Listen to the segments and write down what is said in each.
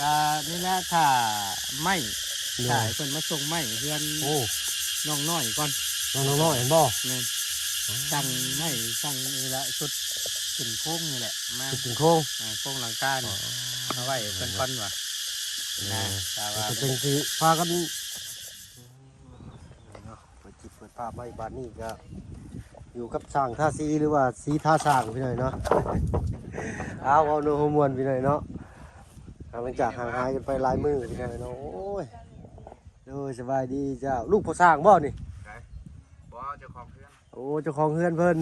ກະນີ້ແຫຼະ ຖ້າໄມ້ ໂດຍ ຖ້າໃຫ້ເພິ່ນມາສົ່ງໄມ້ເຮືອນ ໂອ້ ນ້ອງນ້ອຍກ່ອນ ນ້ອງນ້ອຍເຫັນບໍ່? ແມ່ນ ອໍ ສັ່ງໄມ້ ສັ່ງນີ້ແຫຼະ ຊຸດຂຶ້ນໂຄງນີ້ແຫຼະ ມາ ຊຸດຂຶ້ນໂຄງ ອ່າ ໂຄງຫຼັງຄານີ້ ອໍ ເອົາໄວ້ໃຫ້ເພິ່ນກ່ອນວ່າ ໂດຍ ນະ ແຕ່ວ່າ ກໍຈັ່ງຊິພາກັນ ເນາະ ເປີດຈິດເປີດພາບມາອີກ ບາດນີ້ກໍຢູ່ກັບຊ່າງທາສີ ຫຼືວ່າສີທາຊ່າງ ພີ່ນ້ອງເນາະ. ອ້າວ ເວົ້າໂນ້ມມ່ວນ ພີ່ນ້ອງເນາະ. ຫຼັງຈາກຫ່າງຫາຍກັນໄປຫຼາຍມື້ ພີ່ນ້ອງເນາະ. ໂອ້ຍ ໂດຍ ສະບາຍດີເຈົ້າ. ລູກພໍ່ຊ່າງບໍ່ນີ້? ໃສ? ບໍ່ ເຈົ້າຂອງເຮືອນ. ໂອ້ ເຈົ້າຂອງເຮືອນເພິ່ນ.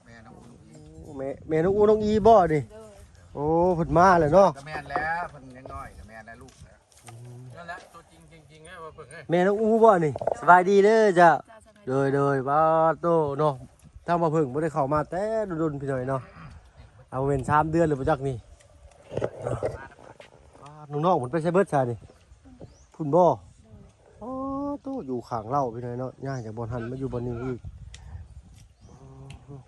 ແມ່ນ້ອງອູນ້ອງອີ. ໂອ້ ແມ່ ແມ່ນ້ອງອູນ້ອງອີບໍ່ນີ້? ໂດຍ. ໂອ້ ເພິ່ນມາແລ້ວເນາະ. ກໍແມ່ນແລ້ວ ເພິ່ນຍັງນ້ອຍ ກໍແມ່ນແລ້ວ ລູກແລ້ວ. ອືມ ນັ້ນແຫຼະ ຕົວຈິງ ເສຍງຈິງ ເອີ ມາເບິ່ງເອີຍ. ແມ່ນ້ອງອູບໍ່ນີ້? ສະບາຍດີເດີເຈົ້າ. ເຈົ້າ ສະບາຍດີ. ໂດຍ ໂດຍ ປາໂຕເນາະ ທາງບ່າວເຜິ້ງບໍ່ໄດ້ເຂົ້າມາແຕ່ດົນໆ ພີ່ນ້ອງເນາະ. ເອົາແມ່ນສາມເດືອນແລ້ວບໍ່ຈັກນີ້ເນາະ. ປາ ນ້ອງໆ ເພິ່ນໄປໃສເບິດຊະນີ້? ພຸ້ນບໍ່? ໂດຍ. ໂອ້ ໂຕ ຢູ່ຂ້າງເຮົາ ພີ່ນ້ອງເນາະ ຍ້າຍຈາກບ່ອນຫັ້ນມາຢູ່ບ່ອນນີ້ອີກ.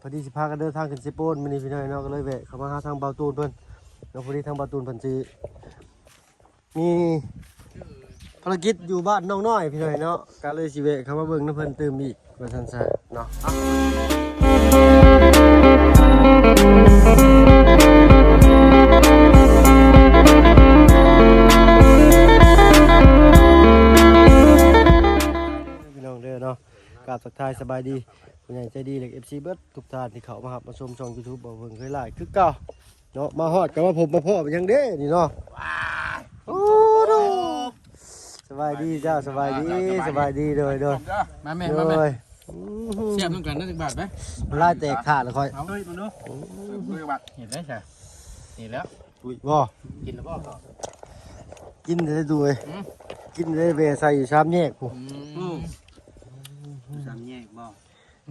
ພໍດີຊິພາກັນເດີນທາງຂຶ້ນເຊໂປນມື້ນີ້ ພີ່ນ້ອງເນາະ ກໍເລີຍແວະເຂົ້າມາຫາທາງບ່າວຕູນເພິ່ນເນາະ. ພໍດີທາງບ່າວຕູນເພິ່ນຊິ ມີພາລະກິດຢູ່ບ້ານນ້ອງນ້ອຍ ພີ່ນ້ອງເນາະ ກະເລີຍຊິແວະເຂົ້າມາເບິ່ງນຳເພິ່ນຕື່ມອີກ ວ່າຊັ້ນຊະເນາະ. ພີ່ນ້ອງເດີເນາະ ກາບທັກທາຍສະບາຍດີ ຜູ້ໃຫຍ່ໃຈດີ ແລະ ເອັຟຊີ ເບິດທຸກທ່ານທີ່ເຂົ້າມາຮັບມາຊົມຊ່ອງ YouTube ບໍ່ເພິ່ງເຄີຍຫຼາຍຄືເກົ່າເນາະ. ມາຮອດກໍມາພົບມາພໍ້ຫຍັງເດ້ນີ້ເນາະ. ໂອ້ ສະບາຍດີເຈົ້າ ສະບາຍດີ ສະບາຍດີ ໂດຍ ໂດຍ ມາແມ່ ມາແມ່ ໂດຍ. ອືມ ແຊບນຳກັນນະ ຈັກບາດໄປ ລາຍແຕກຂາດລະຂ້ອຍ. ເອົາເບິ່ງດູ ເບິ່ງຈັກບາດ ເຫັນໄດ້ຊະ ນີ້ແລ້ວ ອຸ້ຍ ບໍ່ ກິນແລ້ວບໍ່? ກິນໄດ້ດູເອີຍ ອືມ ກິນໄດ້ແວ່ໃສ່ຢູ່ສາມແຍກພຸ້ນ. ອືມ ໂອ້ ສາມແຍກບໍ່?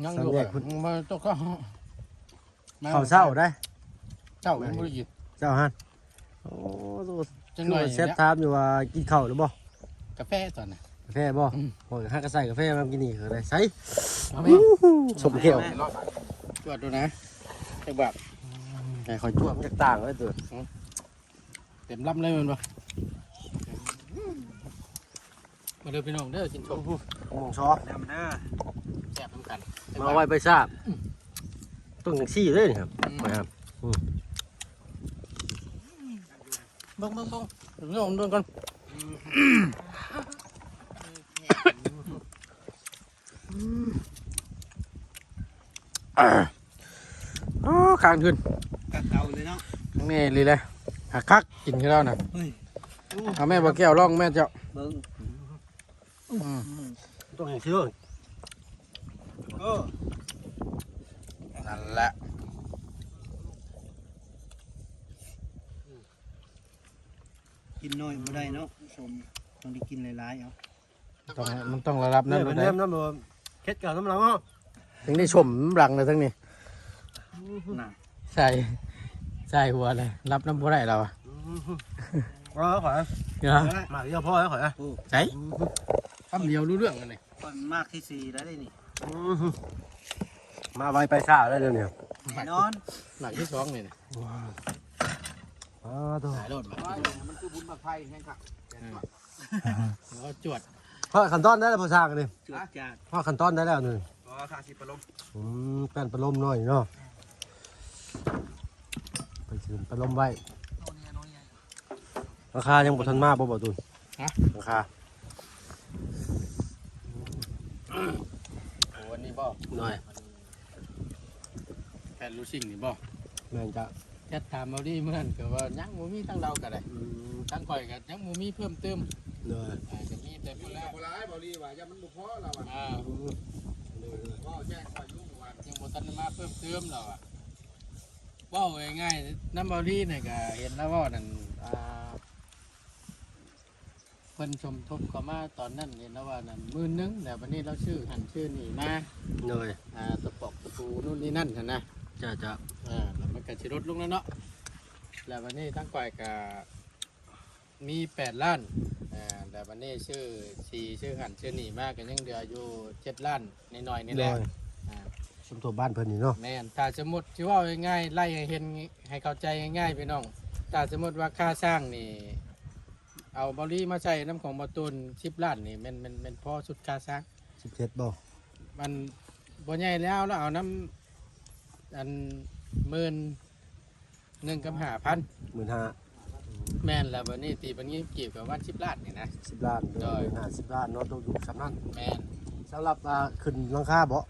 ຍັງຢູ່ ສາມແຍກພຸ້ນ ມາຕົກເຂົ້າ ເຂົ້າເຊົ້າໄດ໋ ເຈົ້າບໍ່ໄດ້ກິນ ເຈົ້າຫັ້ນ. ໂອ້ ຈັກໜ້ອຍ ຄືວ່າແຊດຖາມຢູ່ວ່າກິນເຂົ້າແລ້ວບໍ່? ກາແຟຕອນນະ ກາແຟບໍ່? ອືມ ໂອ້ຍ ຫາກະໃສ່ກາແຟມາກິນນີ້ກໍໄດ້ ໃສ່ ເອົາແມ່ ສົ້ມແກ້ວ ຈວດດູນະ ຈັກບາດ ໃຫ້ຂ້ອຍຈວດ ມັນຈະຕ່າງເລີຍ ເຕັມລຳເລີຍແມ່ນບໍ່? ມາເດີພີ່ນ້ອງເດີ ກິນສົ້ມ ໂອ້ໂຫ ໝ່ອງຊອ ມາເດີ ແຊບນຳກັນ ມາໄວໄປຊາບ ອືມ ຕ້ອງຈັ່ງຊີ້ເດ້ນີ້ ອືມ ຂ້ອຍຫາ ອືມ ເບິ່ງ ເບິ່ງ ເບິ່ງ ເບິ່ງກ່ອນ ອືມ ອືມ ໂອ້ ຄ້າງຄືນ ຄັກເອົາເລີຍເນາະ ແມ່ນອີ່ຫຼີແຫຼະ ຄັກໆ ກິນຄືເກົ່ານະ ເອີຍ ເອົາແມ່ ບໍ່ແກ້ວລອງແມ່ເຈົ້າ ເບິ່ງ ອືມ ອືມ ຕ້ອງໃຫ້ເຊື່ອ ເອີ ນັ້ນແຫຼະ ກິນໜ້ອຍບໍ່ໄດ້ເນາະ ສົ້ມ ຕ້ອງໄດ້ກິນຫຼາຍໆ ເອົາ ຕ້ອງ ມັນຕ້ອງລະດັບນັ້ນ ເອີ ເນາະ ເນາະ ເຄັດກັນນຳຫຼັງເນາະ ຈັ່ງໄດ້ຊົມນຳຫຼັງນະທັງນີ້ ນະ ໃສ່ ໃສ່ຫົວເລີຍ ລັບນຳບໍ່ໄດ້ລາວອະ ອືມ ເອົາຂ້ອຍ ເອີ ມາດຽວພໍແລ້ວຂ້ອຍ ໃສ່ ອືມ ຄຳດຽວຮູ້ເລື່ອງອັນນີ້ ຂ້ອຍມາດທີສີ່ແລ້ວເດ້ນີ້ ອືມ ມາໄວໄປຊ້າແລ້ວດຽວນີ້ ແນ່ນອນ ມາດທີສອງນີ້ນະ ວ້າວ ໂທ້ ຕາຍໂລດ ມັນຄືບຸນບັ້ງໄຟແຮງຄັກ ອືມ ເອົາຈວດ ຮອດຂັ້ນຕອນໃດແລ້ວພໍ່ຊ່າງອັນນີ້? ຈວດຈາດ ຮອດຂັ້ນຕອນໃດແລ້ວນີ້? ອໍ ຂ້າຊິປະໂລມ ອືມ ແປ້ນປະໂລມໜ້ອຍເນາະ ໄປຊື້ປະໂລມໄວ້ ຫຼັງຄາຍັງບໍ່ທັນມາບໍ່ ບ່າວຕູນ? ຮະ? ຫຼັງຄາ ໂອ້ ອັນນີ້ບໍ່? ໂດຍ ແຜ່ນລູຊິງນີ້ບໍ່? ແມ່ນຈ້ະ ແຊດຖາມເບົາດີມື້ນັ້ນກໍວ່າຍັງບໍ່ມີ ທາງລາວກໍໄດ້ ອືມ ທາງຂ້ອຍກໍຍັງບໍ່ມີເພີ່ມເຕີມ ໂດຍ ອ່າ ກໍມີແຕ່ພຸ້ນແຫຼະ ບໍ່ຫຼາຍ ເບົາດີວ່າຢ້ານມັນບໍ່ພໍລາວວ່າ ອ່າ ອືມ ໂດຍໆ ເວົ້າແຈ້ງຂ້ອຍຢູ່ວ່າຍັງບໍ່ທັນໄດ້ມາເພີ່ມເຕີມລາວວ່າ ເວົ້າງ່າຍໆ ນຳເບົາດີນີ້ກໍເຫັນລາວເວົ້ານັ້ນ ອ່າ ເພິ່ນສົມທົບເຂົ້າມາຕອນນັ້ນ ເຫັນລາວວ່ານັ້ນໝື່ນໜຶ່ງ ແລ້ວບັດນີ້ລາວຊື້ຫັ້ນຊື້ນີ້ມາ ໂດຍ ອ່າ ຕະປອກຕະປູນູ້ນນີ້ນັ້ນຫັ້ນນະ ເຈົ້າໆ ອ່າ ແລ້ວມັນກໍຊິລົດລົງແລ້ວເນາະ ແລ້ວບັດນີ້ທາງຂ້ອຍກໍມີແປດລ້ານ ອ່າ ແລ້ວບັດນີ້ຊື້ສີຊື້ຫັ້ນຊື້ນີ້ມາ ກໍຍັງເຫຼືອຢູ່ເຈັດລ້ານໜ້ອຍໆນີ້ແຫຼະ ໂດຍ ອ່າ ສົມທົບບ້ານເພິ່ນນີ້ເນາະ ແມ່ນ ຖ້າສົມມຸດຊິເວົ້າງ່າຍໆ ໄລ່ໃຫ້ເຫັນ ໃຫ້ເຂົ້າໃຈງ່າຍໆ ພີ່ນ້ອງ ຖ້າສົມມຸດວ່າຄ່າສ້າງນີ້ ເອົາເບົາລີມາໃສ່ນຳຂອງບ່າວຕູນສິບລ້ານນີ້ ແມ່ນ ແມ່ນ ແມ່ນພໍຊຸດຄ່າສ້າງ? ສິບເຈັດບໍ່? ມັນບໍ່ໃຫຍ່ແລ້ວ ລາວເອົານຳ ອັນ ໝື່ນໜຶ່ງກັບຫ້າພັນ ໝື່ນຫ້າ ແມ່ນແລ້ວ. ບັດນີ້ຕີເປັນເງິນກີບກໍປະມານສິບລ້ານນີ້ນະ ສິບລ້ານ ໂດຍ ໂດຍ ໝື່ນຫ້າ ສິບລ້ານເນາະ ຕົກຢູ່ສ່ຳນັ້ນ. ແມ່ນ. ສຳລັບ ອ່າ ຂຶ້ນຫຼັງຄາບໍ່?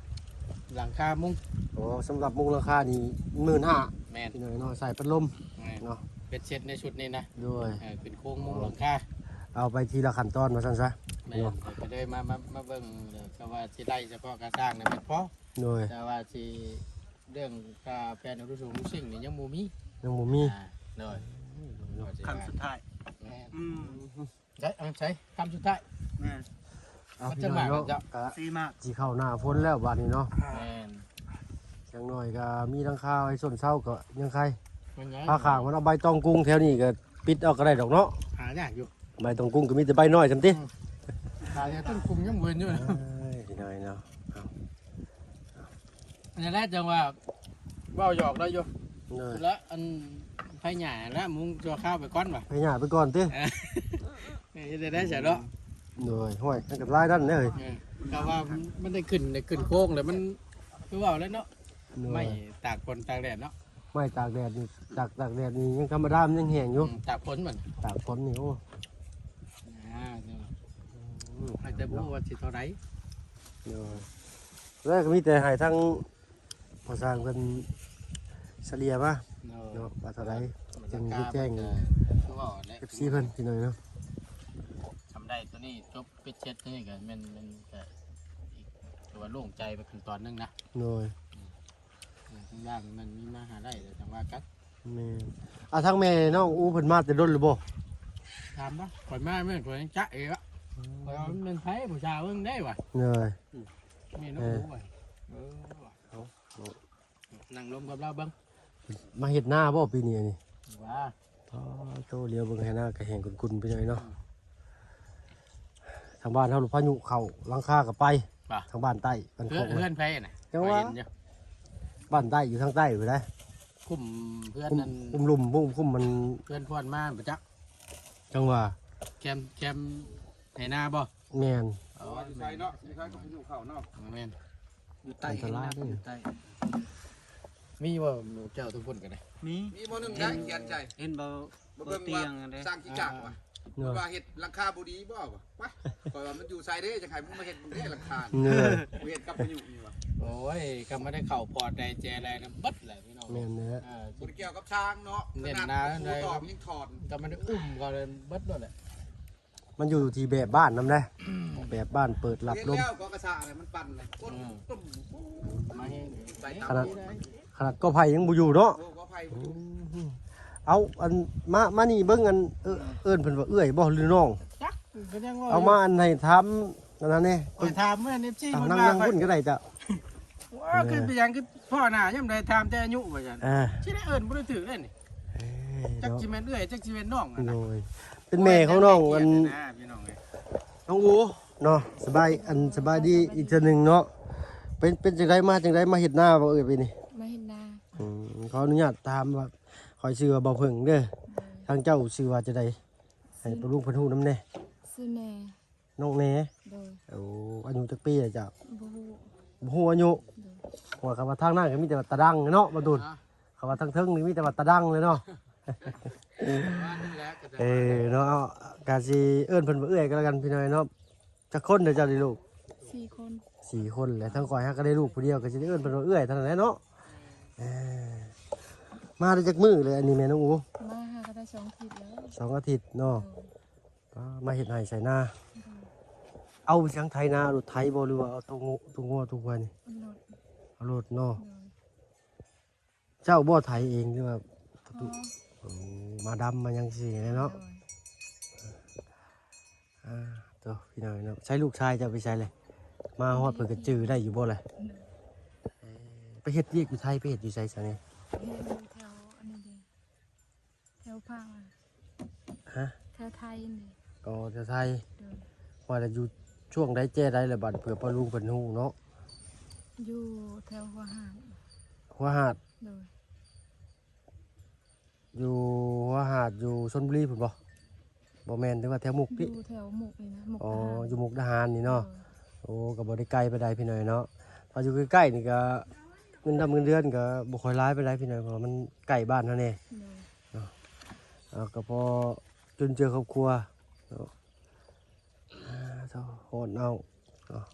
ຫຼັງຄາມຸງ. ໂອ້ ສຳລັບມຸງຫຼັງຄານີ້ ໝື່ນຫ້າ ແມ່ນ ພີ່ນ້ອງເນາະ ໃສ່ພັດລົມ. ແມ່ນ ເນາະ ເບັດເສັດໃນຊຸດນີ້ນະ ໂດຍ ເອີ ຂຶ້ນໂຄງມຸງຫຼັງຄາ ເອົາໄປທີລະຂັ້ນຕອນວ່າຊັ້ນຊະ. ແມ່ນ ເນາະ ກໍເລີຍມາ ມາ ມາເບິ່ງ ກໍວ່າຊິໄດ້ສະເພາະຄ່າສ້າງນະແມ່ນພໍ ໂດຍ ແຕ່ວ່າຊິ ເລື່ອງຄ່າແຜ່ນອະນຸສງອະນຸສິ່ງນີ້ຍັງບໍ່ມີ ຍັງບໍ່ມີ ອ່າ ໂດຍ ອືມ ເນາະ ຄຳສຸດທ້າຍ ແມ່ນ ອືມ ໃຊ້ ເອົາໃຊ້ຄຳສຸດທ້າຍ ແມ່ນ ເອົາ ພີ່ນ້ອງເນາະ ກະ ສີ່ມາກ ຊິເຂົ້າໜ້າຝົນແລ້ວບາດນີ້ເນາະ ແມ່ນ ຢ່າງໜ້ອຍກະມີຫຼັງຄາໄວ້ຊົນເຊົາກໍຍັງໄຄ ມັນຍັງ ພາຂ້າງມັນເອົາໃບຕອງກຸງແຖວນີ້ກໍປິດເອົາກໍໄດ້ດອກເນາະ ຫາຍາກຢູ່ ໃບຕອງກຸງກໍມີແຕ່ໃບນ້ອຍຊັ້ນຕິ ອືມ ຫາແຕ່ຕົ້ນກຸງຍັງບໍ່ເຫັນຢູ່ ເອີຍ ພີ່ນ້ອງເນາະ ເອົາ ອັນນັ້ນແຫຼະ ຈັ່ງວ່າເວົ້າຫຍອກໄດ້ຢູ່ ໂດຍ ແລະ ອັນໄຜຫຍ້າແລະ ມຸງຊົ່ວຄາວໄປກ່ອນວ່າ ໄຜຫຍ້າໄປກ່ອນຕິ ເອີ ເຮັດໄດ້ຊະເນາະ ໂດຍ ຫ້ວຍ ມັນກໍຫຼາຍນັ້ນເດ້ ເອີ ກໍວ່າມັນໄດ້ຂຶ້ນ ໄດ້ຂຶ້ນໂຄງແລ້ວ ມັນຄືເວົ້າແລ້ວເນາະ ໂດຍ ໄມ້ຕາກຝົນຕາກແດດເນາະ ໄມ້ຕາກແດດນີ້ ຕາກ ຕາກແດດນີ້ຍັງທຳມະດາ ມັນຍັງແຫ້ງຢູ່ ອືມ ຕາກຝົນມັນ ຕາກຝົນນີ້ ໂອ້ ອ່າ ອືມ ໃຫ້ແຕ່ບໍ່ຮູ້ວ່າຊິເທົ່າໃດ ໂດຍ ແລ້ວກໍມີແຕ່ໃຫ້ທາງ ພໍສ້າງເພິ່ນສະເລ່ຍມາ ໂດຍ ເນາະ ວ່າເທົ່າໃດ ເອີ ຈຶ່ງຊິແຈ້ງ ມັນກໍຄືເວົ້າແຫຼະ ເອັຟຊີ ເພິ່ນ ພີ່ນ້ອງເນາະ ທຳໄດ້ຕົວນີ້ຈົບປິດເຊັດນີ້ກໍແມ່ນ ແມ່ນກໍຖືວ່າໂລ່ງໃຈໄປຂັ້ນຕອນໜຶ່ງນະ ໂດຍ ອືມ ທາງດ້ານມັນມີມາຫາໄດ້ແລ້ວຈັ່ງວ່າກັນ ແມ່ນ ອ່າ ທາງແມ່ນ້ອງອູເພິ່ນມາແຕ່ດົນແລ້ວບໍ່? ຖາມບໍ່? ຂ້ອຍມາແມ່ນຂ້ອຍຍັງຈະເອງລະ ອືມ ຂ້ອຍວ່າມັນແມ່ນໃຜ ຜູ້ຊາວເບິ່ງໄດ້ວ່າ ໂດຍ ອືມ ແມ່ນ້ອງອູວ່າ ເອີ ເອີ ເອົາ ເນາະ ນັ່ງລົມກັບລາວເບິ່ງ ມາເຮັດນາບໍ່ປີນີ້ອັນນີ້? ວ່າ ອໍ ໂຕຫຼຽວເບິ່ງໄຮ່ນາກະແຫ້ງກຸ່ນໆ ພີ່ນ້ອງເນາະ ອືມ ທາງບ້ານເຮົາພາຍຸເຂົ້າ ຫຼັງຄາກະໄປ ວ່າ ທາງບ້ານໃຕ້ ບ້ານ ເຮືອນ ຂອງ ເຮືອນໃຜນະ? ຈັ່ງວ່າ ຂ້ອຍເຫັນຢູ່ ບ້ານໃຕ້ຢູ່ທາງໃຕ້ພຸ້ນນະ ຄຸ້ມເຮືອນ ຄຸ້ມ ນັ້ນ ຄຸ້ມລຸ່ມ ຄຸ້ມ ຄຸ້ມມັນ ເຮືອນພວນມາບໍ່ຈັກ ຈັ່ງວ່າ ແຄມ ແຄມໄຮ່ນາບໍ່? ແມ່ນ ອໍ ຢູ່ໃສເນາະ ຢູ່ໃສກໍພາຍຸເຂົ້າເນາະ ແມ່ນ ຢູ່ໃຕ້ ອັນຕະລາຍເດ້ ຢູ່ໃຕ້ ມີບໍ່ໝູ່ເຈົ້າທັງພຸ້ນກໍໄດ້ ມີ ມີບໍ່ໜຶ່ງໄດ້ຂຽນໃຈ ເຫັນບໍ່ ບໍ່ເບິ່ງວ່າ ບໍ່ຕຽງເດ້ ສ້າງຂີ້ຈາກວ່າ ເນາະ ວ່າເຮັດຫຼັງຄາບໍ່ດີບໍ່ ໄປ ຂ້ອຍວ່າມັນຢູ່ໃສເດ້ ຈັ່ງໃຫ້ມຶງມາເຮັດເບິ່ງເດ້ຫຼັງຄາ ເນາະ ບໍ່ເຮັດກັບພາຍຸນີ້ວ່າ ໂອ້ຍ ກໍບໍ່ໄດ້ເຂົ້າພອດໄດ້ແຈໄດ້ນຳເບິດແຫຼະພີ່ນ້ອງ ແມ່ນແຫຼະ ເອີ ບໍ່ໄດ້ກ່ຽວກັບຊ່າງເນາະ ແໜ້ນໜາ ຂະໜາດຜູ້ຕອກຍັງຖອນ ກໍມັນໄດ້ອຸ້ມເຂົາເບິດໂລດແຫຼະ ມັນຢູ່ທີ່ແບບບ້ານນຳເດ້ ແບບບ້ານເປີດຮັບລົມ ເຫັນແລ້ວກໍກະຊານະ ມັນປັ່ນນະ ອືມ ມາແຮງ ຂະໜາດ ຂະໜາດກໍໄຜ່ຍັງບໍ່ຢູ່ເນາະ ໂອ້ ກໍໄຜ່ບໍ່ຢູ່ ອືມ ເອົາ ອັນ ມາ ມານີ້ເບິ່ງ ອັນ ເອີ້ນ ເອີ້ນເພິ່ນວ່າເອື້ອຍບໍ່ ຫຼືນ້ອງ ຈັກ ກໍຍັງວ່າ ເອົາມາ ອັນ ໃຫ້ຖາມ ອັນນັ້ນແດ່ ຂ້ອຍຖາມເພິ່ນ ເອັຟຊີ ເພິ່ນວ່າ ນັ່ງ ນັ່ງພຸ້ນກໍໄດ້ເຈົ້າ ໂອ້ ເອີ ຄືເປັນຫຍັງ ຄືພໍ້ໜ້າຍາມໃດຖາມແຕ່ອາຍຸວ່າຊັ້ນ ເອີ ຊິໄດ້ເອີ້ນບໍ່ໄດ້ຖືກເດ້ນີ້ ເອີ ຈັກຊິແມ່ນເອື້ອຍ ຈັກຊິແມ່ນນ້ອງຫັ້ນນະ ໂດຍ ເປັນແມ່ຂອງນ້ອງ ອັນ ພີ່ນ້ອງເອີຍ ນ້ອງອູເນາະ ສະບາຍ ອັນ ສະບາຍດີອີກເທື່ອໜຶ່ງເນາະ ເປັນ ເປັນຈັ່ງໃດ ມາຈັ່ງໃດ ມາເຮັດນາບໍ່ເອີຍປີນີ້? ມາເຮັດນາ ອືມ ຂໍອະນຸຍາດຖາມວ່າ ຂ້ອຍຊື່ວ່າບ່າວເຜິ້ງເດີ ໂດຍ ທາງເຈົ້າຊື່ວ່າຈັ່ງໃດ? ໃຫ້ປ້າລຸງເພິ່ນຮູ້ນຳແດ່ ຊື່ແນ ນ້ອງແນ ໂດຍ ໂອ້ ອາຍຸຈັກປີແລ້ວເຈົ້າ? ບໍ່ຮູ້ ບໍ່ຮູ້ອາຍຸ ໂດຍ ເພາະວ່າຄຳວ່າທາງນັ້ນກໍມີແຕ່ວ່າຕາດັງເນາະ ບ່າວຕູນ ຄຳວ່າທາງເທິງນີ້ມີແຕ່ວ່າຕາດັງເລີຍເນາະ ເອີ ເນາະ ກະຊິເອີ້ນເພິ່ນວ່າເອື້ອຍກໍແລ້ວກັນ ພີ່ນ້ອງເນາະ ຈັກຄົນເດີເຈົ້າໄດ້ລູກ? ສີ່ຄົນ ສີ່ຄົນແຫຼະ ທັງຂ້ອຍຫາກໍໄດ້ລູກຜູ້ດຽວ ກໍຊິໄດ້ເອີ້ນເພິ່ນວ່າເອື້ອຍເທົ່ານັ້ນແຫຼະເນາະ ເອີ ມາໄດ້ຈັກມື້ແລ້ວ ອັນນີ້ແມ່ນ້ອງອູ? ມາຫາກໍໄດ້ສອງອາທິດແລ້ວ ສອງອາທິດເນາະ ໂດຍ ປ້າ ມາເຮັດໄຮ່ໄຖນາ ໂດຍ ເອົາຫຍັງໄຖນາ ລົດໄຖບໍ່ ຫຼືວ່າເອົາໂຕງ- ໂຕງົວໂຕຄວາຍນີ້? ເອົາລົດ ເອົາລົດເນາະ ໂດຍ ເຈົ້າບໍ່ໄຖເອງ ຫຼືວ່າ ອໍ ໂອ້ ມາດຳມາຫຍັງຊີ້ແຫຼະເນາະ ໂດຍ ອ່າ ໂຕ ພີ່ນ້ອງເນາະ ໃສລູກຊາຍເຈົ້າໄປໃສແຫຼະ? ມາຮອດເພິ່ນກໍຈື່ໄດ້ຢູ່ບໍ່ລະ? ໂດຍ ເອີ ໄປເຮັດວຽກຢູ່ໄທ ໄປເຮັດຢູ່ໃສຊະນີ້? ເຮັດຢູ່ແຖວອັນນີ້ເດ ແຖວພາກ ຮະ? ແຖວໄທນີ້ ອໍ ແຖວໄທ ໂດຍ ວ່າແລ້ວຢູ່ຊ່ວງໃດແຈ້ໃດລະບັດ ເພື່ອປ້າລຸງເພິ່ນຮູ້ເນາະ ຢູ່ແຖວຫົວຫາດ ຫົວຫາດ ໂດຍ ຢູ່ຫົວຫາດ ຢູ່ຊົນບຸລີພຸ້ນບໍ່? ບໍ່ແມ່ນ ຫຼືວ່າແຖວມຸກພີ້? ຢູ່ແຖວມຸກນີ້ນະ ມຸກ ອໍ ທະຫານ ຢູ່ມຸກດາຫານນີ້ເນາະ. ໂດຍ ໂອ້ ກໍບໍ່ໄດ້ໄກປານໃດພີ່ນ້ອງເນາະ. ຖ້າຢູ່ໃກ້ໆນີ້ກໍເງິນດຳເງິນເດືອນກໍບໍ່ຄ່ອຍຫຼາຍປານໃດພີ່ນ້ອງ ເພາະວ່າມັນໃກ້ບ້ານເຮົາແດ່. ໂດຍ ເນາະ. ເອົາ ກໍພໍຈຸນເຈືອຄອບຄົວເນາະ. ອາ ເຈົ້າ ຮ້ອນເອົາເນາະ.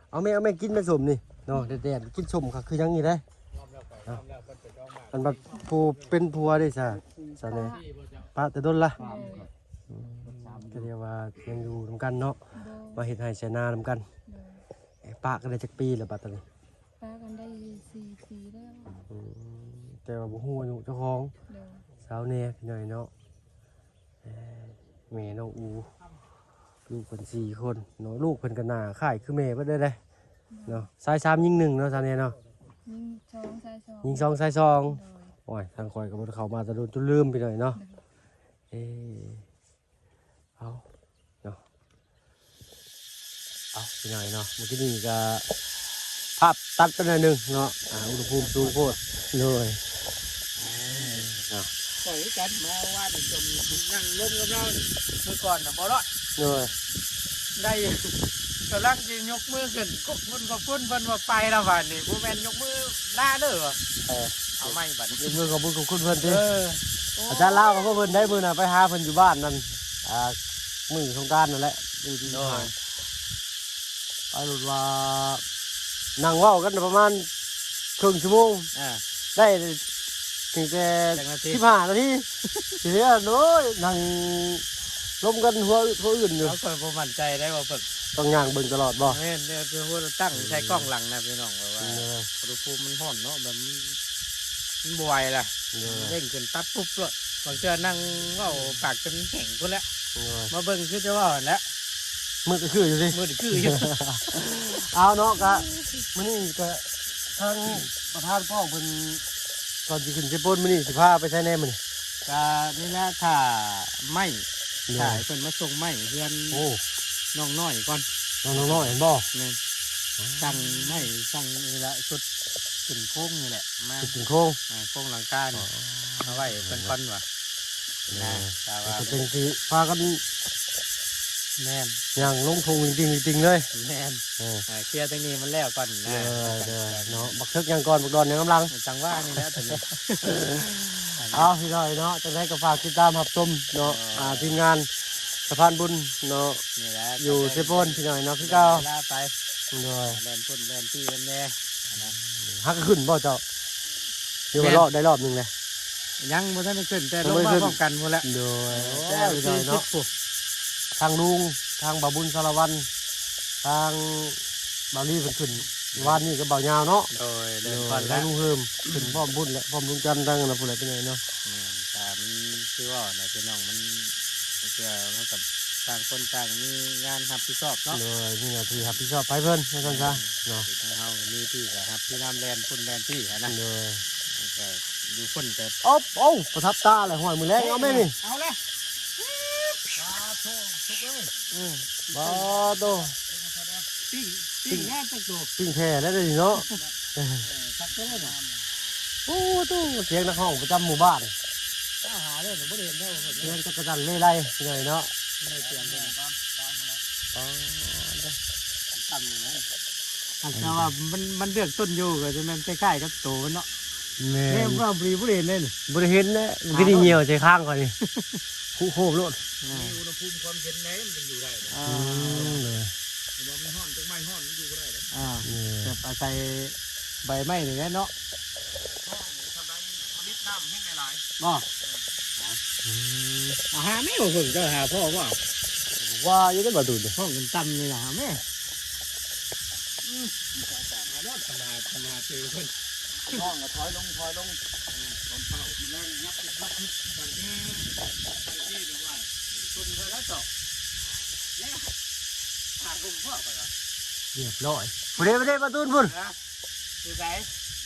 ເອົາແມ່ ເອົາແມ່ ກິນແມ່ ສົ້ມນີ້ເນາະ ແດດໆ ກິນສົ້ມຄັກຄືຫຍັງນີ້ເດ້. ອັນບັດຜູ້ເປັນຜົວເດ້ຊະ ຊະແນ່ ປະແຕ່ດົນລະ. ໂດຍ ອືມ ກໍເລີຍວ່າຍັງຢູ່ນຳກັນເນາະ. ໂດຍ ມາເຮັດໄຮ່ໄຖນານຳກັນ. ໂດຍ ເອີ ປະກັນໄດ້ຈັກປີແລ້ວບັດຕອນນີ້? ປະກັນໄດ້ສີ່ປີແລ້ວ. ອືມ ແຕ່ວ່າບໍ່ຮູ້ອາຍຸເຈົ້າຂອງ. ໂດຍ ຊາວແນ່ພີ່ນ້ອງເນາະ. ເອີ ແມ່ນ້ອງອູ ລູກເພິ່ນສີ່ຄົນເນາະ. ລູກເພິ່ນກໍໜ້າຄ້າຍຄືແມ່ເບິດເລີຍເດ້ເນາະ. ຊາຍສາມຍິງໜຶ່ງເນາະ ຊາວແນ່ເນາະ. ຍິງສອງຊາຍສອງ ຍິງສອງຊາຍສອງ. ໂດຍ ໂອ້ຍ ທາງຂ້ອຍກໍບໍ່ໄດ້ເຂົ້າມາແຕ່ດົນຈົນລືມພີ່ນ້ອງເນາະ. ໂດຍ ເອີ ເອົາເນາະ ເອົາ ພີ່ນ້ອງເນາະ. ເມື່ອກີ້ນີ້ກໍພາບຕັດໄປໜ້ອຍໜຶ່ງເນາະ ອ່າ ອຸນຫະພູມສູງໂພດ. ໂດຍ ເອີ ເນາະ ຂ້ອຍຄືກັນ ມາວານນີ້ກໍນັ່ງລົມກັບລາວມື້ກ່ອນນະ ບໍ່ລອດ. ໂດຍ ໄດ້ ກຳລັງຊິຍົກມືຂຶ້ນຂອບຄຸນ ຂອບຄຸນ ເພິ່ນວ່າໄປແລ້ວບາດນີ້ ບໍ່ແມ່ນຍົກມືລາເດີ. ເອີ ເອົາໃໝ່ບັດນີ້ ຍົກມືຂອບຄຸນ ຂອບຄຸນເພິ່ນຕິ. ເອີ ອາຈານລາວກັບພວກເພິ່ນໄດ້ ມື້ໜ້າໄປຫາເພິ່ນຢູ່ບ້ານນັ້ນ ອ່າ ມື້ສົງການນັ້ນແຫຼະ ມື້ທີ ໂດຍ ສິບຫ້າ ໄປໂລດວ່າ ນັ່ງເວົ້າກັນປະມານເຄິ່ງຊົ່ວໂມງ ອ່າ ໄດ້ເພຍງແຕ່ ຈັກນາທີ ສິບຫ້ານາທີ ທີ່ເຫຼືອ ໂອ້ຍ ນັ່ງລົມກັນຫົວອຶດຫົວອື່ນຢູ່. ເຮົາກໍບໍ່ໝັ້ນໃຈໄດ້ວ່າເພິ່ນ ຕ້ອງຍ່າງເບິ່ງຕະຫຼອດບໍ່? ແມ່ນ ແຕ່ວ່າຕັ້ງໃສ່ກ້ອງຫຼັງນະພີ່ນ້ອງ ແບບວ່າ ເອີ ອຸນຫະພູມມັນຮ້ອນເນາະ ແບບມັນ ມັນບໍ່ໄຫວລະ. ໂດຍ ເລັ່ງຂຶ້ນຕັບປຸບໂລດ ບາງເທື່ອນັ່ງເວົ້າປາກຈົນແຫ້ງພຸ້ນແຫຼະ. ໂດຍ ມາເບິ່ງຄືຈະເວົ້າຫັ້ນແຫຼະ ມືດກໍຄືຢູ່ຕິ ມືດຄືຢູ່. ເອົາເນາະ ກະມື້ນີ້ກະທາງປະທານກອງເພິ່ນ ກ່ອນຊິຂຶ້ນເຊໂປນມື້ນີ້ຊິພາໄປໃສແດ່ມື້ນີ້? ກະນີ້ແຫຼະ ຖ້າໄມ້ ໂດຍ ຖ້າໃຫ້ເພິ່ນມາສົ່ງໄມ້ເຮືອນ ໂອ້ ນ້ອງນ້ອຍກ່ອນ ນ້ອງນ້ອຍເຫັນບໍ່? ແມ່ນ ອໍ ສັ່ງໄມ້ ສັ່ງນີ້ລະ ຊຸດຂຶ້ນໂຄງນີ້ແຫຼະ ມາ ຊຸດຂຶ້ນໂຄງ ອ່າ ໂຄງຫຼັງຄານີ້ ອໍ ເອົາໄວ້ໃຫ້ເພິ່ນກ່ອນວ່າ ເອີ ນະ ແຕ່ວ່າ ກໍຈັ່ງຊິພາກັນ ແມ່ນ ຍ່າງລົງທົ່ງວິງຕິ່ງວິງຕິ່ງເລີຍ ແມ່ນ ເອີ ອ່າ ເຄຍທາງນີ້ມັນແລ້ວກ່ອນນະ ເອີ ເອີ ເນາະ ບັກເຖິກຍ່າງກ່ອນ ບັກດອນຍ່າງນຳຫຼັງ ຈັງຫວະນີ້ແຫຼະຕອນນີ້. ເອົາ ພີ່ນ້ອງເນາະ ຈັ່ງໃດກໍຝາກຕິດຕາມຮັບຊົມເນາະ ເອີ ອ່າ ທີມງານສະພານບຸນເນາະ ນີ້ແຫຼະ ຢູ່ເຊໂປນ ພີ່ນ້ອງເນາະ ຄືເກົ່າ ລາໄປ ໂດຍ ແລ່ນພຸ້ນແລ່ນພີ້ນຳແດ່ ຫາກຂຶ້ນບໍ່ເຈົ້າ? ຫຼືວ່າ ແມ່ນ ເລາະໄດ້ລອບໜຶ່ງແລ້ວ? ຍັງບໍ່ທັນໄດ້ຂຶ້ນ ແຕ່ລົງມາພ້ອມກັນພຸ້ນແຫຼະ ໂດຍ ເອີ ແຕ່ ໂອ້ຍ ທີ່ສຸດພຸ້ນ ທາງລຸງ ທາງບ່າວບຸນສາລະວັນ ທາງບ່າວລີເພິ່ນຂຶ້ນ ວານນີ້ກັບບ່າວຍາວເນາະ ໂດຍ ເດີນກ່ອນແລ້ວ ທາງລຸງເຮີມ ຂຶ້ນພ້ອມບຸນແຫຼະ ພ້ອມລຸງຈັນ ທາງນັ້ນພຸ້ນແຫຼະ ພີ່ນ້ອງເນາະ ແມ່ນ ກໍມັນຄືເວົ້ານະ ພີ່ນ້ອງ ມັນ ບາງເທື່ອເຮົາກໍຕ່າງຄົນຕ່າງມີງານຮັບຜິດຊອບເນາະ ໂດຍ ມີໜ້າທີ່ຮັບຜິດຊອບໃຜເພິ່ນ ວ່າຊັ້ນຊະເນາະ ທາງເຮົາກໍມີທີ່ກໍຮັບທີ່ນຳ ແລ່ນພຸ້ນແລ່ນພີ້ຫັ້ນນະ ໂດຍ ກໍຢູ່ພຸ້ນກໍ ໂອ້ ໂອ້ ປະທັບຕາແຫຼະ ຫ້ວຍ ມື້ແລງເອົາແມ່ນີ້ ເອົາແຫຼະ ປາໂທ້ ສຸກເອີຍ ອືມ ປາໂທ້ ປີ້ງ ປີ້ງແນ່ຈັກໂຕ ປີ້ງແຜ່ແລ້ວເດນີ້ເນາະ ເອີ ຄັກແທ້ເນາະ ໂອ້ໂທ້ ສຽງນັກຮ້ອງປະຈຳໝູ່ບ້ານ ຕາຫາເລີຍ ບໍ່ໄດ້ເຫັນເດ້ ສຽງຈັກກະຈັນເລໄລ ພີ່ນ້ອງເນາະ ເອີ ສຽງເດ້ ອໍ ເດີ ຕ່ຳນີ້ນະ ຫາກແຕ່ວ່າມັນ ມັນເລືອກຕົ້ນຢູ່ ກໍຈະແມ່ນຄ້າຍໆກັບໂຕມັນເນາະ ແມ່ນ ແມ່ນວ່າບໍ່ໄດ້ ບໍ່ໄດ້ເຫັນເລີຍນີ້ ບໍ່ໄດ້ເຫັນແຫຼະ ມັນຄືໄດ້ຍ່ຽວໃສ່ຄາງຂ້ອຍນີ້ ຄຸໂຄມໂລດ ອ່າ ມີອຸນຫະພູມຄວາມເຢັນໃດ ມັນຈຶ່ງຢູ່ໄດ້ ອ່າ ອືມ ໂດຍ ເພາະວ່າມັນຮ້ອນ ຕົ້ນໄມ້ຮ້ອນ ມັນຢູ່ບໍ່ໄດ້ເດ້ ອ່າ ໂດຍ ແບບອາໄສໃບໄມ້ນີ້ແຫຼະເນາະ ຮ້ອນທຳໄດ້ ຜະລິດນ້ຳແຮງຫຼາຍໆ ບໍ່? ອືມ ເອົາຫາແມ່ບໍ່ເພິ່ງ ເຈົ້າຫາພໍບໍ່? ວ່າຢູ່ເດ້ ບໍ່ດູດ ຫ້ອງຕ່ຳໆນີ້ນະ ຫາແມ່ ອືມ ອາກາດ ອາກາດຮ້ອນ ຄັນຫາ ຄັນຫາເຈີເພິ່ນ ນ້ອງກໍຖອຍລົງ ຖອຍລົງ ອືມ ຕອນເຊົ້າ ມື້ແລງຍັບ ຍັບຂຶ້ນ ຕອນທີ່ ທີ່ວ່າ ຕົນເພິ່ນແລ້ວເຈົ້າ ແລ້ວ ຫາກໍບໍ່ພໍໄປວ່າ ຮຽບຮ້ອຍ ພຸ້ນເດ້ ພຸ້ນເດ້ ປະຕູນພຸ້ນ ຮະ? ຢູ່ໃສ?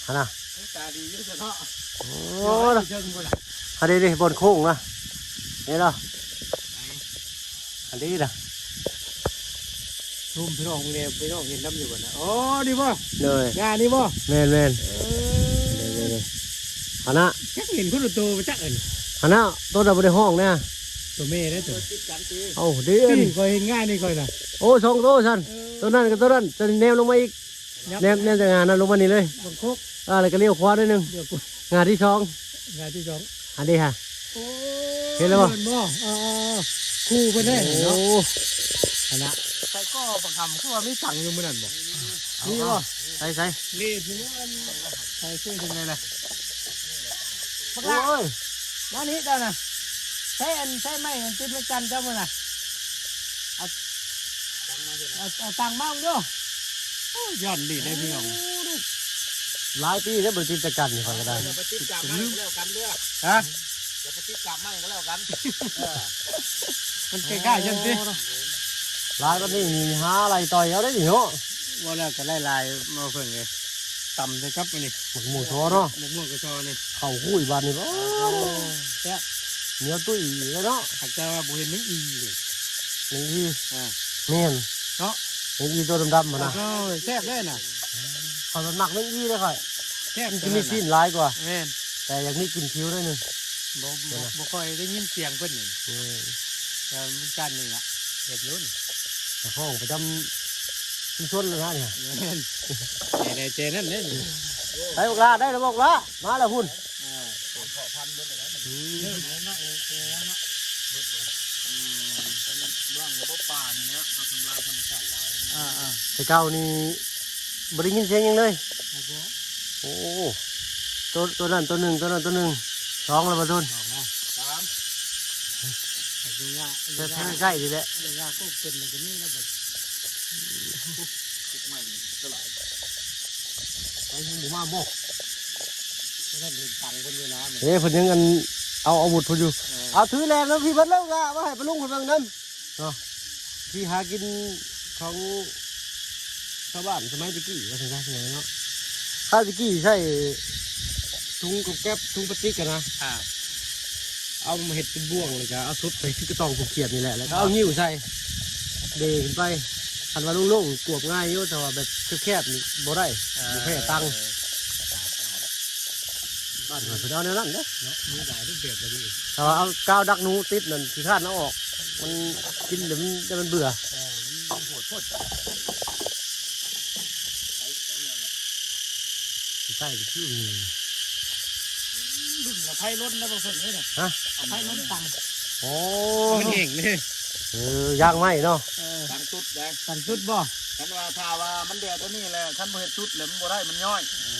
ຫັ້ນນະ ໂອ້ຍ ຕາດີຢູ່ຊະເນາະ ໂອ້ຍ ຢູ່ເທິງພຸ້ນລະ ຫັ້ນເດ້ ບ່ອນໂຄ້ງນະ ເຫັນບໍ່? ອັນນີ້ນະ ຊູມພີ່ນ້ອງເບິ່ງແດ່ ພີ່ນ້ອງເຫັນນຳຢູ່ບໍ່ນະ? ອໍ ນີ້ບໍ່? ໂດຍ ຫຍ້ານີ້ບໍ່? ແມ່ນໆ ເອີ ນີ້ໆໆ ຫັ້ນນະ ຈັກເຫັນຄົນລະໂຕບໍ່ຈັກອັນ ຫັ້ນນະ ໂຕນັ້ນບໍ່ໄດ້ຮ້ອງນະ ໂຕ ຕົວແມ່ເດ້ຕົວນີ້ ເອົາເດ້ ນີ້ຂ້ອຍເຮັດງ່າຍນີ້ຂ້ອຍນະ ໂອ້ ສອງໂຕຊັ້ນ ເອີ ໂຕນັ້ນກັບໂຕນັ້ນ ໂຕນີ້ແນມລົງມາອີກ ແນມ ແນມຈາກງານັ້ນລົງມານີ້ເລີຍ ບັງຄົກ ອ່າ ແລ້ວກໍລ້ຽວຂວາໜ້ອຍໜຶ່ງ ງາທີສອງ ງາທີສອງ ອັນນີ້ຮະ ໂອ້ ເຫັນແລ້ວບໍ່ ເຫັນບໍ່ ເອີໆໆ ຄູ່ເພິ່ນເດ້ເນາະ ໂອ້ ຫັ້ນນະ ໃສ່ກໍບັກຫຳຄືວ່າມີຕັງຢູ່ມື້ນັ້ນບໍ່ ມີບໍ່ ໃສ່ໆ ນີ້ຄືອັນ ໃສ່ຊື່ຈັ່ງໃດລະ ບັກຫຼ້າ ໂອ້ຍ ມານີ້ເຈົ້ານະ ໃຊ້ອັນ ໃຊ້ໄມ້ອັນຕິດໄມ້ຈັນເຈົ້າມື້ນະ ເອົາ ເອົາ ເອົາຕັງມາເບິ່ງດູ ໂອ້ຍ ຢ້ານດີເດ້ພີ່ນ້ອງ ຫຼາຍປີແລ້ວບໍ່ຕິດຈັກກັນນີ້ຂ້ອຍກໍໄດ້ ຢ່າໄປຕິດກາບໄມ້ກໍແລ້ວກັນເດີ້ ຮະ ຢ່າໄປຕິດກາບໄມ້ກໍແລ້ວກັນ ເອີ ມັນຄ້າຍໆຈັ່ງຊີ້ ຫຼາຍປານນີ້ນີ້ຫາໄລ່ຕ່ອຍເອົາໄດ້ນີ້ເນາະ ເວົ້າແລ້ວກໍຫຼາຍໆ ມາເພິ່ງເອີຍ ຕຳໃສ່ກັບອັນນີ້ ໝາກມ່ວງຊໍເນາະ ໝາກມ່ວງກະຊໍນີ້ ເຂົ້າຫຸ້ຍບາດນີ້ ໂອ້ ໂອ້ ແຊບ ໜຽວຕຸ້ຍເລີຍເນາະ ຫາກແຕ່ວ່າບໍ່ເຫັນແມງອີ່ນີ້ ແມງອີ່ ອ່າ ແມ່ນເນາະ ແມງອີ່ຕົວດຳໆຫັ້ນນະ ໂອ້ຍ ແຊບເດ້ນະ ຂ້ອຍມັນມັກແມງອີ່ເດ້ຂ້ອຍ ແຊບ ມັນຈະມີຊີ້ນຫຼາຍກວ່າ ແມ່ນ ແຕ່ຢາກມີກິ່ນຂິວໜ້ອຍໜຶ່ງ ບໍ່ ບໍ່ ບໍ່ຄ່ອຍໄດ້ຍິນສຽງເພິ່ນນີ້ ແມ່ນ ແຕ່ມີຈັນນີ້ລະ ເຮັດຢູ່ນີ້ ເຈົ້າຂອງປະຈຳຊຸມຊົນແລ້ວນະນີ້ ແມ່ນ ແຈໃດແຈນັ້ນເດ້ນີ້ ໄປບັກຫຼ້າ ໄດ້ແລ້ວບັກຫຼ້າ ມາແລ້ວພຸ້ນ ເອີ ເພາະພັນເບິດແລ້ວນະ ອືມ ເລີ່ມແລ້ວເນາະ ເອີ ເອີ ແລ້ວເນາະ ເບິດແລ້ວ ອືມ ເບື້ອງລະບົບປ່ານີ້ນະ ເຂົາທຳລາຍທຳມະຊາດຫຼາຍ ອ່າໆ ແຕ່ເກົ່ານີ້ບໍ່ໄດ້ຍິນສຽງຫຍັງເລີຍ ໂອ້ໂຫ ໂຕ ໂຕນັ້ນໂຕໜຶ່ງ ໂຕນັ້ນໂຕໜຶ່ງ ສອງແລ້ວບໍ່ຕຸນ ສອງແລ້ວ ສາມ ໃກ້ໆນີ້ແຫຼະ ເປັນແລ້ວກໍມີແລ້ວບັດ ໄປຍັງບໍ່ມາບໍ່ ບໍ່ທັນເຫັນຕັງເພິ່ນຢູ່ນະ ເອີ ເພິ່ນຍັງອັນ ເອົາອາວຸດເພິ່ນຢູ່ ເອີ ເອົາຖືແລ່ນມາພີ້ເບິດເລີຍລະ ມາໃຫ້ປ້າລຸງເພິ່ນເບິ່ງນຳເນາະ ທີ່ຫາກິນຂອງຊາວບ້ານສະໄໝແຕ່ກີ້ວ່າຊັ້ນຊະເນາະ ຄາວແຕ່ກີ້ໃຊ້ຖົງກັບແກັບ ຖົງປາຕິກຫັ້ນນະ ອ່າ ເອົາມາເຮັດເປັນບ່ວງ ແລ້ວກໍເອົາສົດໃສ່ຄືກະຕ້ອງກົບຂຽດນີ້ແຫຼະ ແລ້ວກໍເອົາງິ້ວໃສ່ ເດຂຶ້ນໄປ ຄັນວ່າໂລ່ງໆ ກວບງ່າຍຢູ່ ແຕ່ວ່າແບບແຄບໆນີ້ບໍ່ໄດ້ ເອີ ບໍ່ແພ້ຕັງ ບ້ານຂ້ອຍເພິ່ນເອົາແນວນັ້ນເດ້ເນາະ ມີຫຼາຍຮູບແບບແບບນີ້ ຖ້າວ່າເອົາກາວດັກໜູຕິດນັ້ນຂີ້ຄ້ານເອົາອອກ ມັນກິນແລ້ວມັນ ແຕ່ມັນເບື່ອ ເອີ ມັນໂຫດໂພດ ໃສ່ຄື ດຶງເອົາໄຟລົນແລ້ວບໍ່ເພິ່ນເດ້ ຮະ ເອົາໄຟລົນຕັງ ໂອ້ ມັນແຫ້ງເດ້ ເອີ ຢາງໄມ້ເນາະ ເອີ ຕັງຕຸດໄດ໋ ຕັງຕຸດບໍ່ ຄັນວ່າຖ້າວ່າມັນແດດຕົວນີ້ແຫຼະ ຄັນບໍ່ເຮັດຕຸດແລ້ວມັນບໍ່ໄດ້ ມັນຍ້ອຍ ເອີ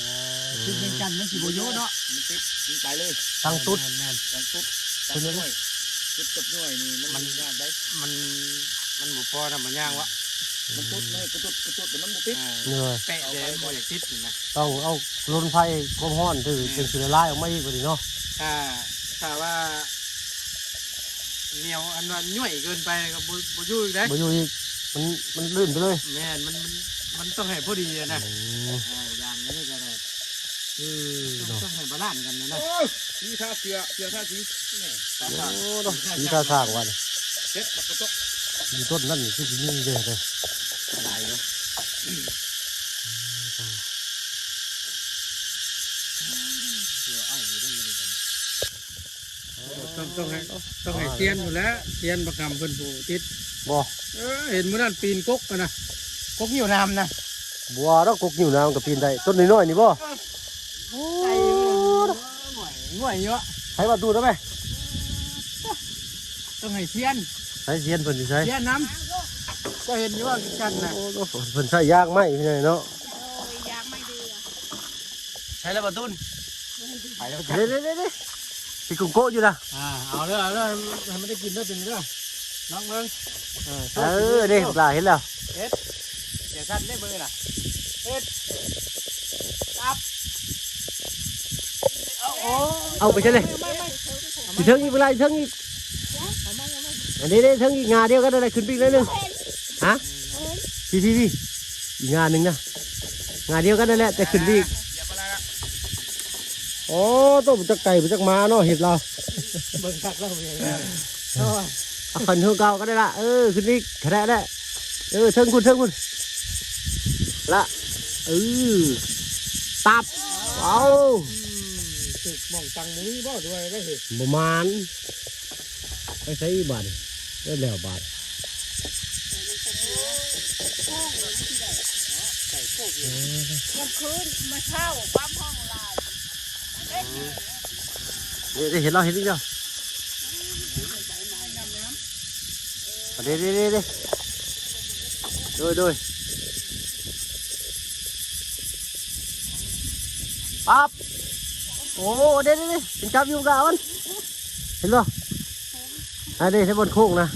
ຄືວຽງຈັນມັນຊິບໍ່ຢູ່ເນາະ ມັນຕິດ ມັນໄປເລີຍ ຕັງຕຸດ ແມ່ນໆ ຕັງຕຸດ ຕັງຍ້ອຍ ຕຸດກັບຍ້ອຍນີ້ມັນ ມັນຍາກໄດ໋ ມັນ ມັນບໍ່ພໍນຳມັນຍ່າງວະ ມັນຕຸດເລີຍ ກະຕຸດ ກະຕຸດ ແຕ່ມັນບໍ່ຕິດ ເອີ ເອີ ແປະເດ້ ບໍ່ຢາກຕິດນີ້ນະ ຕ້ອງເອົາລົນໄຟຄວາມຮ້ອນຖື ແມ່ນ ຈຶ່ງຊິລະລາຍອອກມາອີກບັດນີ້ເນາະ ຖ້າ ຖ້າວ່າໜຽວ ອັນວ່າຍ້ອຍເກີນໄປກໍບໍ່ ບໍ່ຢູ່ອີກເດ້ ບໍ່ຢູ່ອີກ ມັນ ມັນລື່ນໄປເລີຍ ແມ່ນ ມັນ ມັນ ມັນຕ້ອງໃຫ້ພໍດີນະ ອືມ ອ່າ ຢ່າງນີ້ກໍໄດ້ ເອີ ຕ້ອງ ເນາະ ຕ້ອງໃຫ້ບາລານກັນນະ ໂອ້ຍ ສີທາເສື້ອ ເສື້ອທາສີ ນີ້ ໂອ້ ເນາະ ສີທາທາງວ່ານີ້ ເຮັດບັກກະຕົກ ຢູ່ຕົ້ນນັ້ນນີ້ຄືຊິມີເດ້ ຫຼາຍຢູ່ ເອີ ເອົາຢູ່ເດ້ ຕ້ອງ ຕ້ອງໃຫ້ ຕ້ອງໃຫ້ຊຽນພຸ້ນແຫຼະ ຊຽນບັກຫຳເພິ່ນຜູ້ຕິດ ບໍ່ ເອີ ເຫັນມື້ນັ້ນປີນກົກຫັ້ນນະ ກົກງິ້ວນ້ຳນະ ບໍ່ດອກ ກົກງິ້ວນ້ຳກໍປີນໄດ້ ຕົ້ນນ້ອຍໆນີ້ບໍ່ ໂອ້ ງ່ວຍຢູ່ ໃຜວ່າຕູດເອົາໄປ ຕ້ອງໃຫ້ຊຽນ ໃຊ້ຊຽນເພິ່ນຢູ່ໃສ ຊຽນນຳ ເຈົ້າເຫັນຢູ່ວ່າຄືກັນນະ ໂອ້ ເພິ່ນໃຊ້ຢາງໄມ້ເນາະ ໂອ້ຍ ຢາງໄມ້ເດືອ ໃຊ້ແລ້ວບໍ່ຕູນ ໄປແລ້ວ ເດ້ໆໆ ຊິກຸງໂກະຢູ່ນະ ອ່າ ເອົາເດີ ເອົາເດີ ໃຫ້ມັນໄດ້ກິນເດີ ຕົວນີ້ເດີ ລອງເບິ່ງ ເອີ ເອີ ເດ້ ປາເຫັນແລ້ວ ເຮັດ ຢ່າສັ່ນເດ້ ມືນະ ເຮັດ ປັບ ເອົາ ໂອ້ ເອົາໄປໃສເລີຍ ໄປ ໄປ ໄປ ຢູ່ເທິງອີກ ເວລາຢູ່ເທິງອີກ ອັນນີ້ເດ້ ເທິງອີກ ງາດຽວກັນນັ້ນແຫຼະ ຂຶ້ນໄປອີກໜ້ອຍໜຶ່ງ ຮະ ພີ້ໆໆ ອີກງາໜຶ່ງນະ ງາດຽວກັນນັ້ນແຫຼະ ແຕ່ຂຶ້ນໄປອີກ ໂອ້ ໂຕ ບໍ່ຈັກໄກ່ບໍ່ຈັກໝາເນາະ ເຫັດລາວ ເບິ່ງຄັກແລ້ວ ເອີ ເອົາຂຶ້ນຄືເກົ່າກໍໄດ້ລະ ເອີ ຂຶ້ນອີກ ຂະແນະແຫຼະ ເອີ ເທິງພຸ້ນ ເທິງພຸ້ນ ລະ ເອີ ຕັບ ເອົາ ອືມ ຖືກໝ່ອງຕັງ ບໍ່ມີບໍ່ ດ້ວຍໄດ້ເຫັດ ບໍ່ໝານ ไปใส่บาดนี่ เบิดแล้วบาด กลางคืนมาเช้าความห้องหลาย เด้ เด้ เห็นแล้ว เห็นอีกแล้ว เด้ เด้ เด้ เด้ โดย โดย ปั๊บ โอ้ เด้ เด้ เด้ เห็นจับอยู่กะมัน เห็นบ่ อันนี้ใช้บนโค้งนะ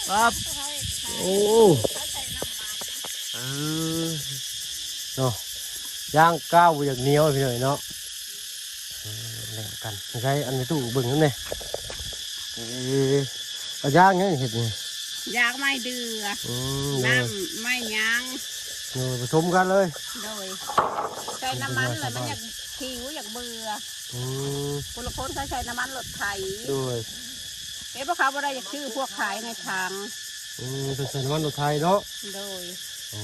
ปั๊บ โอ้ เออ เนาะ ย่างก้าวบ่อยากเหนียวพี่น้อยเนาะ เออ แล้วกัน ใช้อันในตู้เบิ่งนำแหน่ เออ เอาย่างหยังเฮ็ดนี่ ย่างไม้เดือ อืม น้ำไม้ยาง เออ ผสมกันเลย โดย ใส่น้ำมันแล้วมันอยากหิวอยากเบื่อ อืม ผู้ละคนเขาใส่น้ำมันรถไถ โดย เอ๊ะ พวกเขาบ่ได้อยากซื้อพวกขายในถัง อืม เพิ่นใส่น้ำมันรถไถเนาะ โดย โอ้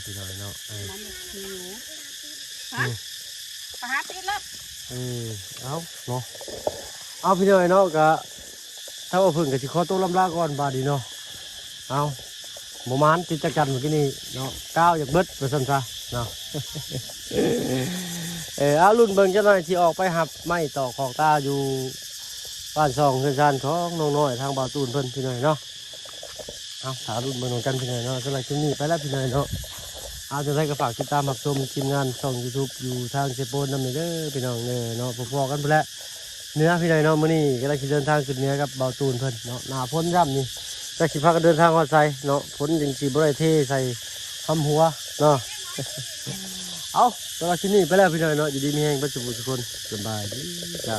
พี่น้อยเนาะ เออ น้ำมันหิว ฮะ อืม ไปหาติดรถ เออ เอาเนาะ เอาพี่น้อยเนาะ กะ ถ้าว่าเพิ่นกะสิขอตัวลำลาก่อนบาดนี้เนาะ เอา บ่มานติดจักจั่นเมื่อกี้นี้เนาะ ก้าวอยากเบิดว่าซั่นซะเนาะ เออ เอาลุ้นเบิ่งจักหน่อยสิออกไปหับไม้ตอกขอกตาอยู่บ้านช่องเฮือนซานของน้องน้อยทางบ่าวตูนเพิ่นพี่น้อยเนาะ เอา ถ้าลุ้นเบิ่งนำกันพี่น้อยเนาะ สำหรับคลิปนี้ไปแล้วพี่น้อยเนาะ เอา จั่งใด๋ก็ฝากติดตามรับชมทีมงานช่องยูทูบอยู่ทางเซโปนนำเด้อพี่น้องเด้อเนาะ พบกันพุ้นแหละ เหนือพี่น้อยเนาะ มื้อนี้กำลังสิเดินทางขึ้นเหนือกับบ่าวตูนเพิ่นเนาะ หน้าฝนยามนี้ จักสิพากันเดินทางฮอดไสเนาะ ฝนจั่งสิบ่ได้เทใส่หำหัวเนาะ เอา สำหรับคลิปนี้ไปแล้วพี่น้อยเนาะ อยู่ดีมีแฮงเบิดซุผู้ซุคน สบายดีจ้า